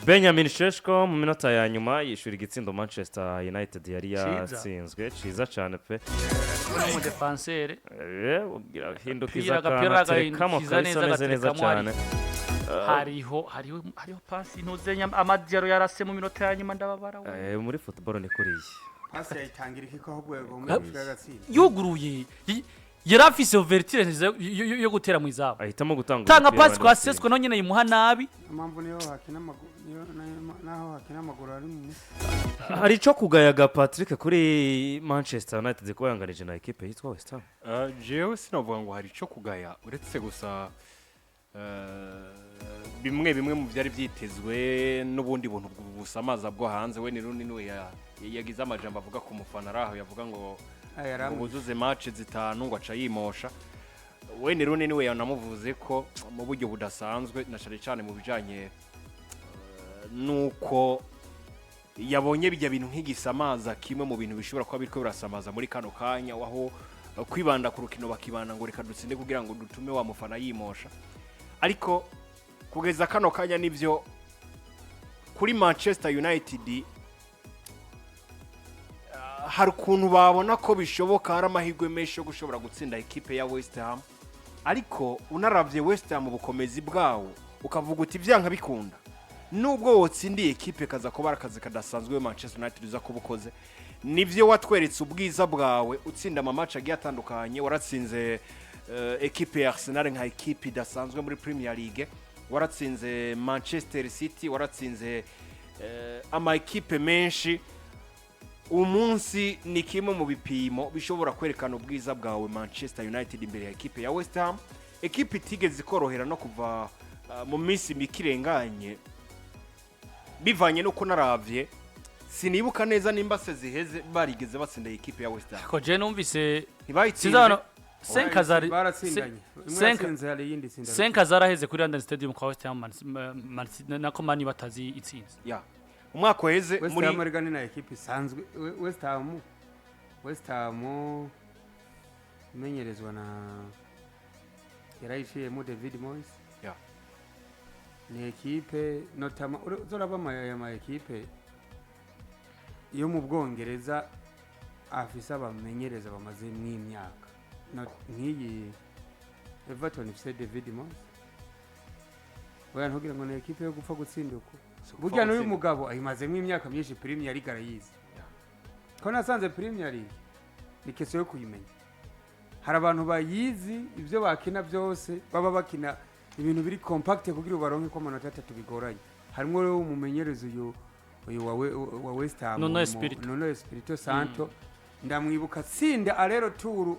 Benjamin Šeško mu minota ya nyuma yishyura igitsindo Manchester United yari Ciza. yatsinzwe, ciza cyane pe. Umudefansere. Hindukiza Agapira akantu aterekamo agahindukiza kabisa neza, ameze neza agaterekamo. cyane. Hariho pasi ntuzenya Amad Diallo yarase mu minota ya nyuma, ndababara we. Muri football ni kuriya. Pasi yayitangira iki ko ahubwo yagomba gushika agatsinda? Yuguruye, yari afise ouverture nziza yo gutera mu izamu. Ahitamo gutanga tanga umupira pasi kwa abandi. Sesko, naho nyene yimuha nabi. Impamvu niyo hakina amaguru, niyo naho hakina amaguru ari mu mutwe. Hari icyo kugayaga, Patrick, kuri Manchester United kuba yanganije na ekipe yitwa West Ham? Jewe sinavuga ngo hari icyo kugaya, uretse gusa bimwe bimwe mu byari byitezwe n'ubundi buntu busamaza bwo hanze. We ni runini, we yagize amajambo avuga ku mufana ari aho, yavuga ngo Aya ngo buzuze match zitanu ngo aca yimosha. We ni runini, we yanamuvuze ko mu buryo budasanzwe, na cyane cyane mu bijanye nuko yabonye bijya bintu nk'igisamaza, kimwe mu bintu bishobora kuba biriko birasamaza muri kano kanya, aho kwibanda ku rukino, bakibanda ngo reka dutsinde kugira ngo dutume wa mufana yimosha. Ariko kugeza kano kanya, nivyo, kuri Manchester United hari ukuntu babona ko bishoboka, hari amahirwe menshi yo gushobora gutsinda ekipe ya West Ham. Ariko unaravye West Ham, ubukomezi bwawo, ukavuga uti byanka bikunda, nubwo wotsindiye ekipe, kaza kuba ari akazi kadasanzwe Manchester United uza kuba ukoze. Nivyo, watweretse ubwiza bwawe utsinda ama match agiye atandukanye. Waratsinze ekipe ya Arsenal nka ekipe idasanzwe muri Premier League, waratsinze Manchester City, waratsinze ama ekipe menshi. Umunsi ni kimwe mu bipimo bishobora kwerekana ubwiza bwawe Manchester United imbere ya ekipe ya West Ham, ekipe itigeze ikorohera no kuva mu minsi mike irenganye, bivanye n'uko naravye, sinibuka neza nimba se ziheze barigeze batsinda ekipe ya West Ham. Ko je numvise Ntibayitsinze. Sinzabona senka zari Baratsindanye, imwe yatsinze, hari iyindi tsinda. Senka zaraheze kuri London Stadium kwa West Ham, nako Mani batazi itsinze. Ya, umwaka uheze. West Muri Ham erega ni na ekipe isanzwe. West Ham imenyerezwa na yarayiciyemo David Moyes. Ni ekipe notama uzoraba aya ma ekipe yo mu Bwongereza afise abamenyereza bamaze mw'imyaka. Nk'iyi Everton ifise David Moyes, oya, ntugira ngo ni ekipe yo gupfa gutsinda uko. Burya n'uyu gutsinda. mugabo ayimazemo imyaka myinshi, Premier League arayizi. Ko nasanze Premier League ni question yo kuyimenya. Hari abantu bayizi, ibyo bakina byose baba bakina ibintu biri compact kugira ubaronke ko amanota atatu bigoranye. Harimo rero umumenyereza uyu wa West Ham, Nuno Espirito. Nuno Espirito Santo. Ndamwibuka tsinda aller-retour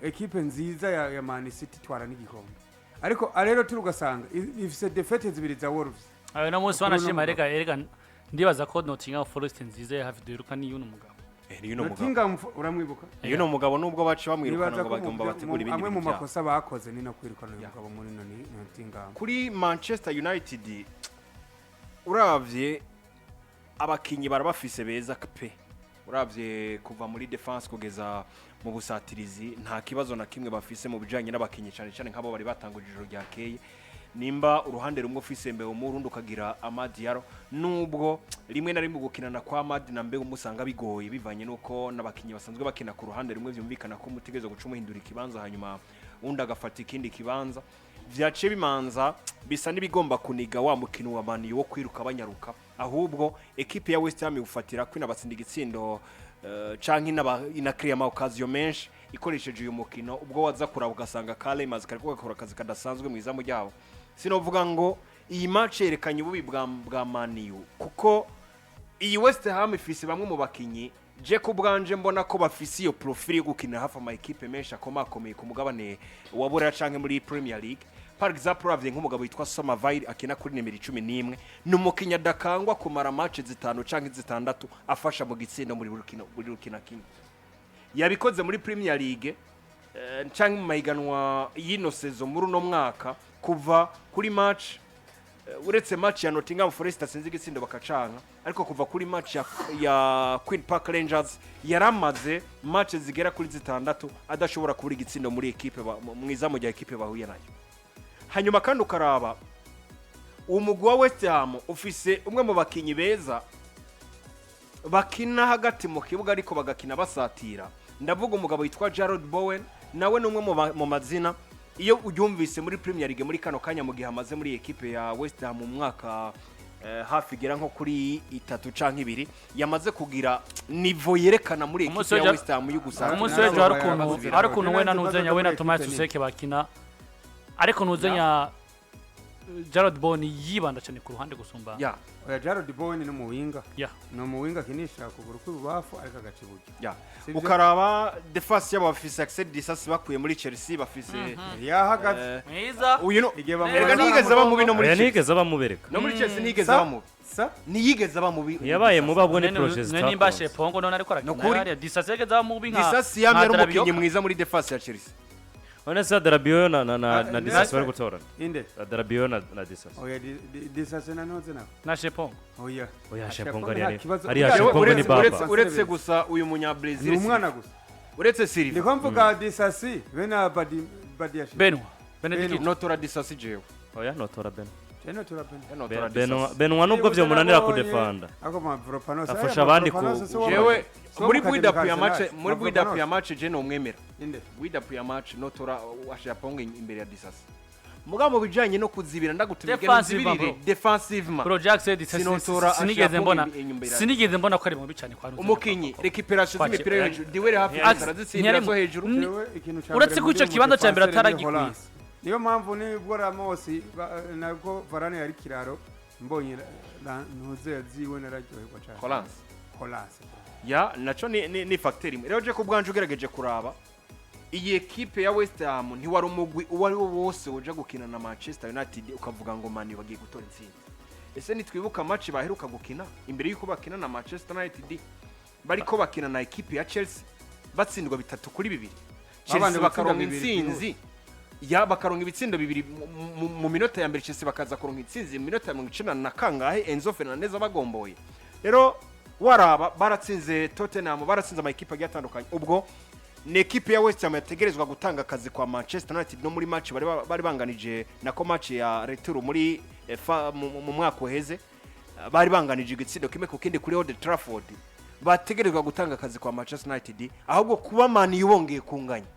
ekipe nziza ya Man City, twara n'igikombe, ariko aller-retour ugasanga ifise défaites zibiri za Wolves. Ayo no munsi Kuri uno wanashima. mugabo. Erega ndibaza ko Nottingham Forest nziza ya hafi duheruka ni y'uno mugabo. Ni uno mugabo. Nottingham uramwibuka? Uyu ni umugabo, nubwo baca bamwirukana Nibaza ngo ko bagomba bategura ibindi amwe mu bintu byabo. makosa bakoze ni no kwirukana uyu mugabo muri Nottingham. Kuri Manchester United, uravye abakinyi barabafise beza pe. Uravye kuva muri défense kugeza mu busatirizi, nta kibazo na kimwe bafise mu bijanye n'abakinyi, cyane cyane nk'abo bari batanguje ijoro ryakeye. Nimba uruhande rumwe ufise Mbeumo, urundi ukagira Amad Diallo, nubwo rimwe na rimwe gukinana kwa Amad na Mbeumo usanga bigoye, bivanye nuko n'abakinyi basanzwe bakina ku ruhande rumwe, vyumvikana ko umutegereza guca umuhindura ikibanza, hanyuma undi agafata ikindi kibanza. Vyaciye bimanza bisa n'ibigomba kuniga wa mukino wa Man U wo kwiruka banyaruka. Ahubwo ekipe ya West Ham iwufatira ko inabatsinda igitsindo canke inakiriya ama occasion menshi ikoresheje uyu mukino. Ubwo waza kuraba ugasanga Kale kariko gakora akazi kadasanzwe mu izamu ryabo. Sinovuga ngo iyi match yerekanye ububi bwa Man U, kuko iyi West Ham ifise bamwe mu bakinyi je ku bwanje mbona ko bafise iyo profil yo gukinira hafi ama ekipe menshi akomakomeye ku mugabane wa Buraya canke muri Premier League. Par exemple, uravye nk'umugabo witwa Summerville akina kuri nimero 11, ni umukinyi adakangwa kumara match zitanu canke zitandatu afasha mu gitsindo muri rukino, buri rukino akina. Yabikoze muri Premier League canke mu mahiganwa y'ino saison muri uno mwaka, kuva kuri match uretse match ya Nottingham Forest asinze igitsindo bakacanka, ariko kuva kuri match ya Queen Park Rangers yaramaze match zigera kuri zitandatu adashobora kubura igitsindo muri ekipe mwiza mu gihe ekipe bahuye nayo. Hanyuma kandi ukaraba Uwo mugwi wa West Ham ufise umwe mu bakinyi beza bakina hagati mu kibuga, ariko bagakina basatira. Ndavuga umugabo witwa Jarrod Bowen. Nawe ni umwe mu mazina iyo uryumvise muri Premier League muri kano kanya, mu gihe amaze muri ekipe ya West Ham mu mwaka hafi igera nko kuri 3 canke 2, yamaze kugira niveau yerekana muri Umunsi ekipe ya West Ham y'ugusatira. Umunsi w'ejo hari ukuntu we na ntuzenya, we na Thomas Suseke bakina, ariko ntuzenya Jarrod Bowen yibanda cyane ku ruhande gusumba. Oya, Jarrod Bowen ni umuwinga. Ni umuwinga akinisha ukuguru kw'ibubafu, ariko agaca iburyo. Sibyo? Ukaraba défense yabo, bafise Axel Disasi bakuye muri Chelsea, bafise Yahagaze. Mwiza. Uyu no Igihe erega bamubaza ntiyigeze aba mubi no muri Oya, Chelsea. ntiyigeze abamubereka. No muri Chelsea ntiyigeze Sa aba mubi. Sa Ntiyigeze aba mubi. Ntiyabaye mubi, ahubwo ni projet Nimba zitakunze. Shepongo none ariko arakina Nukuri. hariya, Disasi yageze aba mubi nka Disasi yamye ari nka umukinnyi Darabiyoka. mwiza muri défense ya Chelsea. None se Adarabioyo na Ah, na Disasi bari gutorana? Inde? Adarabioyo na Disasi. Oya, Disasi na ntoze nawe. Na Shepongo. Oya. Oya, Ah, Shepongo Shepongo ari nta ari kibazo. ariya. Jewe, Shepongo ni baba. Uretse gusa uyu munya Brazil. Ni umwana gusa. Uretse Silva. Ndiko mvuga Disasi be na Badi Badiashi. Benwa Benedict. Notora Disasi jewe. Oya, notora Ben. Jeno turapenda. Notora Disasi. Benwa nubwo vyomunanira kudefanda, Ako Mavropanos. afasha abandi Jewe muri build up ya match, muri build up ya match, je nomwemera. Inde? Build up ya match notora Ashapong imbere ya Disasi. Mugabo mu bijanye no kuzibira, ndagutumye Defensive, nzibirire bro. defensivement. Bro, Jack said Disasi Sinotora sinigeze Ashapong mbona inyuma sinigeze mbona ko ari mubi cyane kwa Ntuzenya. Umukinyi récupération z'imipira yo hejuru, duel hafi Axel, arazitsindira zo hejuru. Jewe ikintu ca Uretse mbere ko ico muri kibanza ca mbere defenseur ni ataragikwiye. Holland. Niyo mpamvu nibwo Ramos nabwo Varane yari kiraro, mbonye ntuze ziwe nararyoherwa cyane. Holland. Holland. Ya, naco ni facteur imwe. Rero je ku bwanje, ugerageje kuraba iyi ekipe ya West Ham, ntiwari umugwi uwo ari wo wose uja gukina na Manchester United ukavuga ngo Man U bagiye gutora intsinzi. Ese nitwibuka match baheruka gukina imbere y'uko bakina na Manchester United, bariko bakina na ekipe ya Chelsea, batsindwa 3-2, Chelsea Babanje bakaronka gutsinda bibiri. intsinzi ya bakaronka ibitsindo bibiri mu minota ya mbere, Chelsea bakaza kuronka intsinzi mu minota ya 90 na kangahe, Enzo Fernandez abagomboye. Rero waraba baratsinze Tottenham, baratsinze ama ekipe agiye atandukanye. Ubwo ni ekipe ya West Ham yategerezwa gutanga akazi kwa Manchester United. No muri match bari banganije, nako match ya retour muri mu mwaka uheze, bari banganije igitsindo 1-1 kuri Old Trafford. Bategerezwa gutanga akazi kwa Manchester United. Ahubwo kuba Man U bongeye kunganya,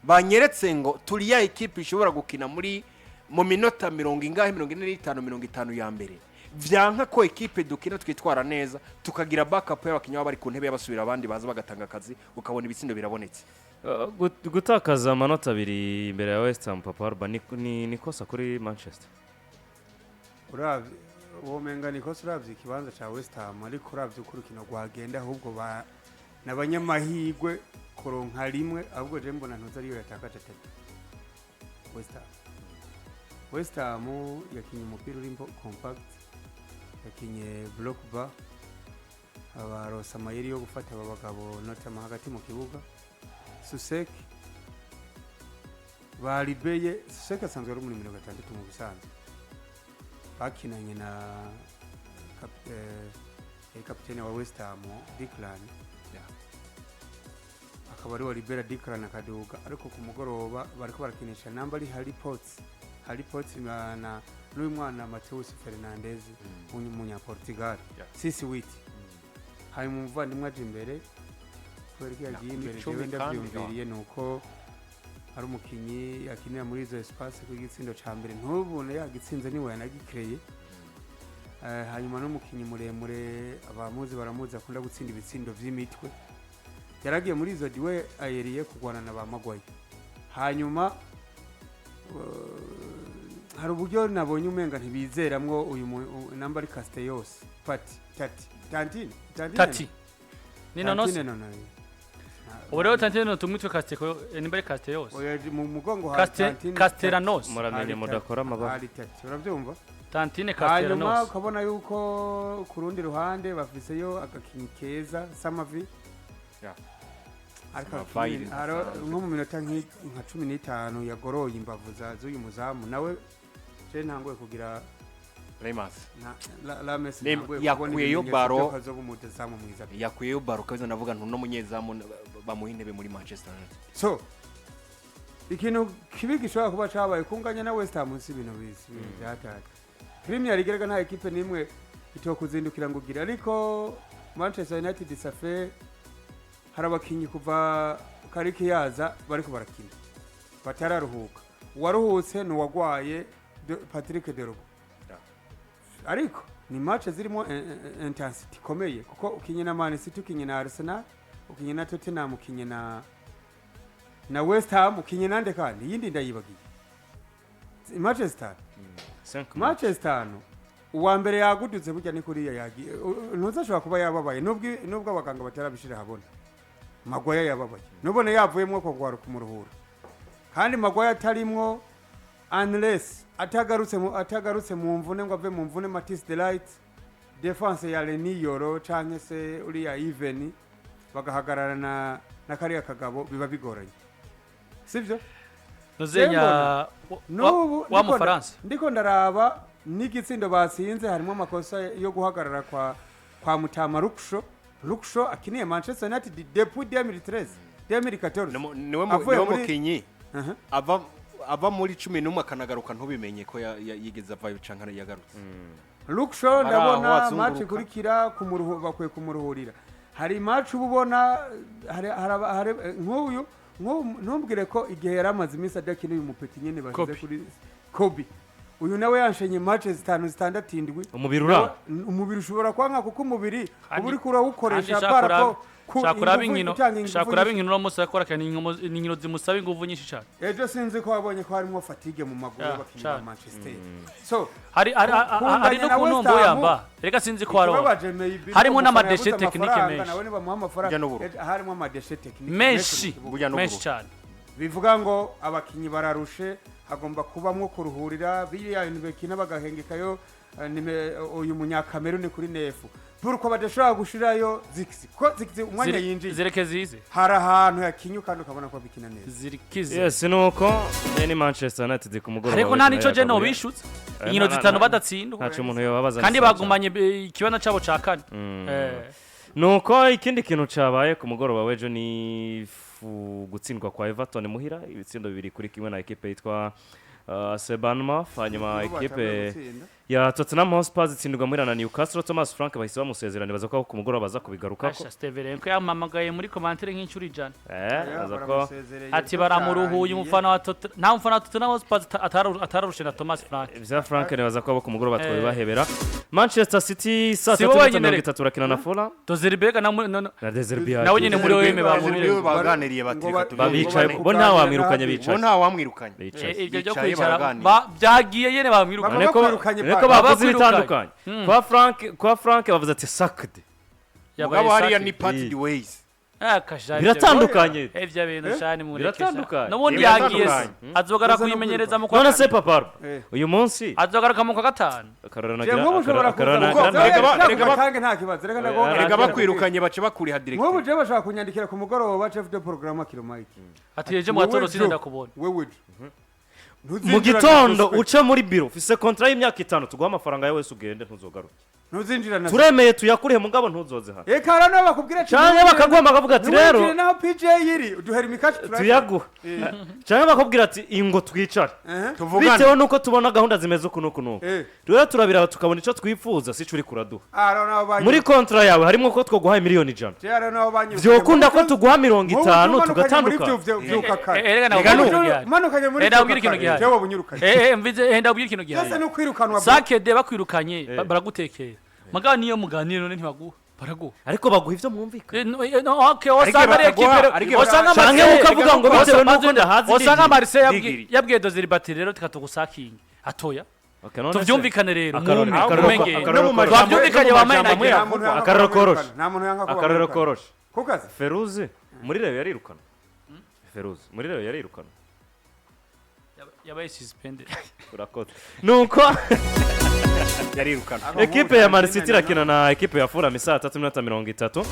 banyeretse ngo turi ya ekipe ishobora gukina muri mu minota mirongo ingahe, 45, 50 ya mbere, vyanka ko ekipe dukina twitwara neza, tukagira backup y'abakinnyi baba bari ku ntebe y'abasubira, abandi baza bagatanga akazi, ukabona ibitsindo birabonetse. Gutakaza amanota abiri imbere ya West Ham, Papa Arba, ni kosa kuri Manchester. Uravye womenga ni kosa uravye ikibanza ca West Ham, ariko uravye uko urukino rwagenda, ahubwo ba n'abanyamahirwe kuronka rimwe. Ahubwo je mbona ntuzi ariyo yatakaje atatu West Ham. West Ham yakinye umupira uri compact, yakinye bloc bas, abarosa amayeri yo gufata aba bagabo, notamment hagati mu kibuga Soucek baribeye. Soucek asanzwe ari muri 60 mu bisanzwe, bakinanye na kapitene wa West Ham Declan, akaba ari wa Libera Declan akaduga. Ariko ku mugoroba bariko barakinisha namba ari Harry Potts, Harry Potts na n'uyu mwana Mateus Fernandes w'umunyaportugal. Sisi witi hanyuma umuvandimwe aje imbere kubera ko yagiye Kuri imbere. 10 Jewe kandi, ndavyumviriye ni uko ari umukinyi yakinira muri izo espace, ku gitsindo ca mbere ntubone yagitsinze niwe yanagikreye. Hanyuma n'umukinyi muremure, abamuzi baramuzi, akunda gutsinda ibitsindo vy'imitwe, yaragiye muri izo duels aériennes kurwana na ba Maguire. Hanyuma hari uburyo nabonye umenga ntibizeramwo uyu namba ari Castellos Pati Tati Tantine Tantine. Tati ni nonos. Tantine nono. Ubu rero Tantine tumwitwe Casteko, nimba ari Castellos. Oya, mu mugongo ha Caste Tantine. Castellanos. Muramenye Hari mudakora amabara. Hari Tati, urabyumva? Tantine Hanyuma Castellanos. ukabona yuko ku rundi ruhande bafiseyo agakinyi keza Samavi. Ariko Samavi nko mu minota nka 15 yagoroye imbavu z'uyu muzamu nawe. Je ntanguye kugira Remas Lames Lem- ntanguye kubona yakuyeyo ibimenyetso baro. by'uko azoba umuzamu mwiza. Yakuyeyo baro kabisa, ndavuga nti uno munyezamu bamuha intebe muri Manchester United. So ikintu kibi gishobora kuba cabaye kunganya na West Ham si ibintu bizi, ibintu byataka. Premier League rega nta ekipe n'imwe itokuzindukira ngo ugire, ariko Manchester United safe hari abakinyi kuva Kariki yaza bariko barakina batararuhuka. Uwaruhutse ni uwagwaye Patrick Derobo, ariko ni match zirimo intensity ikomeye, kuko ukinye na Man City, ukinye na Arsenal, ukinye na Tottenham, ukinye na West Ham, ukinye nande, kandi iyindi ndayibagiye, match zitanu. Cinq match. Match zitanu, uwa mbere yagudutse burya ni kuriya yagiye, ntuzashobora kuba yababaye, nubwo abaganga batarabishira habona. Maguire yababaye, nubone yavuyemwo ko kwaruka kumuruhura, kandi Maguire atarimwo, unless atagarutse mu mvune ngo ave mu mvune Matthijs de Ligt, defense ya Leny Yoro canke se uriya Even bagahagarara na kariya kagabo, biba bigoranye, sivyo? Nuzenya N'ubu wa Mufaransa. Ndiko ndaraba n'igitsindo batsinze, harimo amakosa yo guhagarara kwa Mutama Luke Shaw. Luke Shaw akiniye Manchester United depuis 2013, 2014. Niwe Avuye niwe muri mukinyi ava muri 11 akanagaruka ntubimenye ko yigeze avayo canke yagarutse. Luke Shaw Bari aho ndabona azunguruka. match ikurikira bakwiye kumuruhurira. Hari match uba ubona hari nk'uyu ntumbwire ko igihe yari amaze iminsi adakina, uyu mupeti nyene bashyize Kobe. kuri Kobe, uyu nawe yanshenye match zitanu, zitandatu, indwi. Umubiri uranga. Umubiri ushobora kwanka, kuko umubiri uba uriko Kandi urawukoresha shaka para ko shaka urabe ingufu inkino itanga ingufu shaka urabe nyinshi. inkino uno munsi akora kandi ni inkino zimusaba ingufu nyinshi cyane. Ejo sinzi ko wabonye ko harimo fatigue mu maguru Ya, y'abakinnyi ba cane. Manchester, so hari kunganya no na ku West ntombo Ham, yamba reka sinzi ko hariho ikibabaje maybe Harimo nuko n'ama umufana yabuze déchets techniques amafaranga, menshi. nawe nibamuha amafaranga. Burya n'uburu. Harimo ama déchets techniques menshi mu kibuga. Burya n'uburu. Menshi cyane. Bivuga ngo abakinyi bararushe, hagomba kubamwo kuruhurira biriya bintu bakina bagahengekayo. Uyu munyakameruni kuri neuf, pourquoi badashobora gushirayo Zirkzee, ko Zirkzee umwanya yinjiye Zireke zize. hari ahantu yakinye kandi ukabona ko abikina neza. Zirikize. Yes, nuko ni Manchester United ku mugoroba Ariko w'ejo nta nayo nico je no yakaguye. bishutse Eh, inkino zitanu badatsindwa ntaco umuntu yobabaza kandi ni sawa. bagumanye ikibanza cabo ca kane. Nuko ikindi kintu cabaye ku mugoroba w'ejo ni gutsindwa kwa Everton muhira ibitsindo 2-1 na ekipe yitwa Bournemouth. Hanyuma Ubu ekipe batanguye gutsinda. ya Tottenham Hotspur itsindwa muhira na Newcastle. Thomas Frank bahise bamusezerana, nibaza ko ku mugoroba baza kubigarukako. Asha Steverenko yampamagaye muri commentaire nk'inshuro 100. Ya, Baza ko baramusezereye, Ati ibyo baramuruhuye. byarangiye. Umufana wa Tottenham, nta mufana wa Tottenham Hotspur atararushe na Thomas Frank. Vya Frank nibaza ko abo ku mugoroba twabibahebera. Manchester City saa Si bo tatu wenyine mirongo reka. itatu barakina na Fulham. Dozerberg na Na De Zerbi nawe nyene muri Zerbi OM bamubire. Baganiriye bati Ngo reka Babicaye tubyumvikane. bo nta wamwirukanye, Bo bicaye. nta wamwirukanye. Bicaye. Ibyo byo Bicaye kwicara baraganira. byagiye nyene bamwirukanye. Baba Niko bakwirukanye niko pa. bavuze Bakwirukanye. ibitandukanye. Kwa Frank bavuze ati sacked. Yabaye Mugabo hariya sacked. ni parted ways. Ah, kajari. Biratandukanye. Ivyo bintu shani mureke. Biratandukanye. Nubundi yagiye se. Biratandukanye. Azogara Uza no kuyimenyereza mu kwa None se Papa Arba, uyu munsi Azogaruka mu kwa gatanu. akarora Je, nagira nk'ubu ushobora kuza akarora kuko- nagira Reka nta kibazo, reka ndaguha. Erega bakwirukanye baca bakuriha Nk'ubu directeur. je bashobora kunyandikira ku mugoroba, chef de programme akiro Mike. Ati ejo mu gatondo sinenda kubona. Wewe jo. Mu Ntuzinjira gitondo na suspect. uce muri biro, ufise contrat y'imyaka 5, tuguha amafaranga yawe wese, ugende ntuzogaruke. Ntuzinjira na Turemeye tuyakurihe, mugabo ntuzoze hano. Eka hariya nabo bakubwira ati Canke bakaguha bakavuga ati rero ntiwinjire naho PJ iri uduhera imikashi turarya. Tuyaguha, canke bakubwira ati ingo twicare Tuvugane. bitewe nuko tubona gahunda zimeze uku n'uku n'uku. Rero turabiraba tukabona ico twifuza, sico uri kuraduha. Hariya nabo banyu- Muri contrat yawe harimo ko twoguhaye miliyoni 100, Je, hariya nabo banyirukanye. vyokunda ko tuguha mirongo Nk'ubu itanu umanukanye muri tugatandukana. vyuka kare. Erega nawe Rega ubwira nu- ikintu gihari. Umanukanye muri Eh, ndabwira vyuka ikintu kare. gihari. Jewe bunyirukanye. Mvize ndabwira ikintu Byose gihari. ni ukwirukanwa bro. Sakede bakwirukanye baragutekera. Mugabo niyo muganira none ntibaguha. Baraguha. Ariko baguha ivyo mwumvikana. No, no, okay, wasanga ari bakaguha, ekipe ariko wasanga Canke Marseille- ukavuga ngo bitewe nuko ndahazi wasanga ndigiri. Marseille Ndigiri. yabwiye Dozeri bati rero reka tugusakinge atoya. Okay, none se- Tuvyumvikane rero Akarorero- akarorero- mumenge akarorero No mu koroshe. majambo- Twavyumvikanye no mu wamaye majambo nagira. Nta muntu yanga Akarorero kuba bamwirukana. koroshe. Nta muntu yanga kuba Akarorero bamwirukana. koroshe. Kukazi. Feruzi muri Reyo yarirukana. Feruzi muri Reyo yarirukana. Yabaye suspended. Urakoze. Nuko Yarirukana. ekipe ya Man City irakina na ekipe ya Fulham saa 3:30.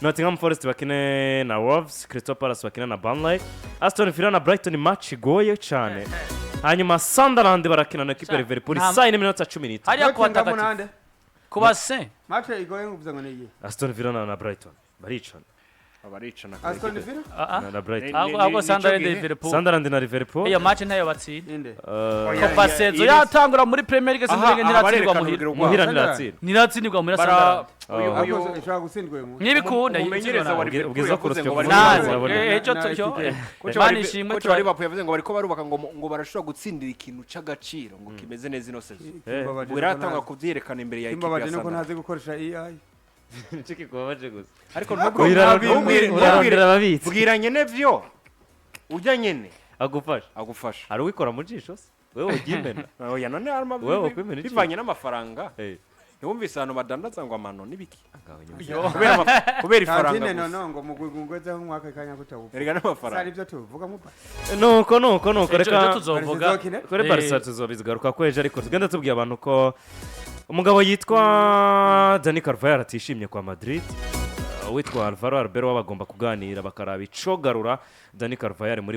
Nottingham Forest bakine na Wolves, Crystal Palace bakine na Burnley, Aston Villa na Brighton, match igoye cyane. Hanyuma Sunderland barakina na ekipe ya Liverpool saa 4:15. Hariya ku Nottingham batagatifu. nande? Ku ba Saint. Match igoye nguvuze ngo ni iyihe? Aston Villa na Brighton baricana. Abaricana. Aston Villa. Ah, ah. Na Brighton. Ahubwo Sunderland Nico gihe. Liverpool. Sunderland na Liverpool. Iyo match ntayo batsinda. Inde? Eh, Kuva saison yatangura muri Premier League, Aha, Sunderland aha, ntiratsindwa barerekana muhira. urugero rwabo. Muhira Sunderland. ntiratsinda. Ntiratsindirwa muhira Bara Sunderland. uyu uyu Ahubwo ishobora gutsindwa uyu munsi. Ntibikunda. Umumenyereza wa Ubwiza Liverpool yavuze kurusya ngo bari kuvuga. Naze. Urabona. Ejo Na cyo. ekipe. Coach wa Mani ishimwe. Coach wa Liverpool yavuze ngo bariko barubaka, ngo barashobora gutsindira ikintu c'agaciro, ngo kimeze neza ino saison. Kimbabaje nuko Biratanga kuvyerekana imbere ya ekipe Kimbabaje ya nuko Sunderland. ntazi gukoresha AI. Nicyo kikubabaje gusa. Ariko Urarondera ababitsi. bwira nyene vyo ujya nyene Agufasha. agufasha. Hari uwikora mu jisho se? Wewe ujya imena. Oya, none harimo Wewe wakwimena iki? bivanye n'amafaranga. Eh, Ntiwumvise ahantu badandaza ngo amano n'ibiki ngaho nyuma. kubera ifaranga Kantine gusa. nono ngo mugwi ngwezeho umwaka kanya kutawupfa. Erega n'amafaranga. Sari ibyo tuvuga mu Nuko Ejo reka tuzovuga. Barca. Kuri Barca tuzobigaruka ko ejo, ariko tugenda tubwiye abantu ko umugabo yitwa Dani Carvajal atishimye kwa Madrid. Witwa Alvaro Arbeloa bagomba kuganira bakaraba icogarura Dani Carvajal muri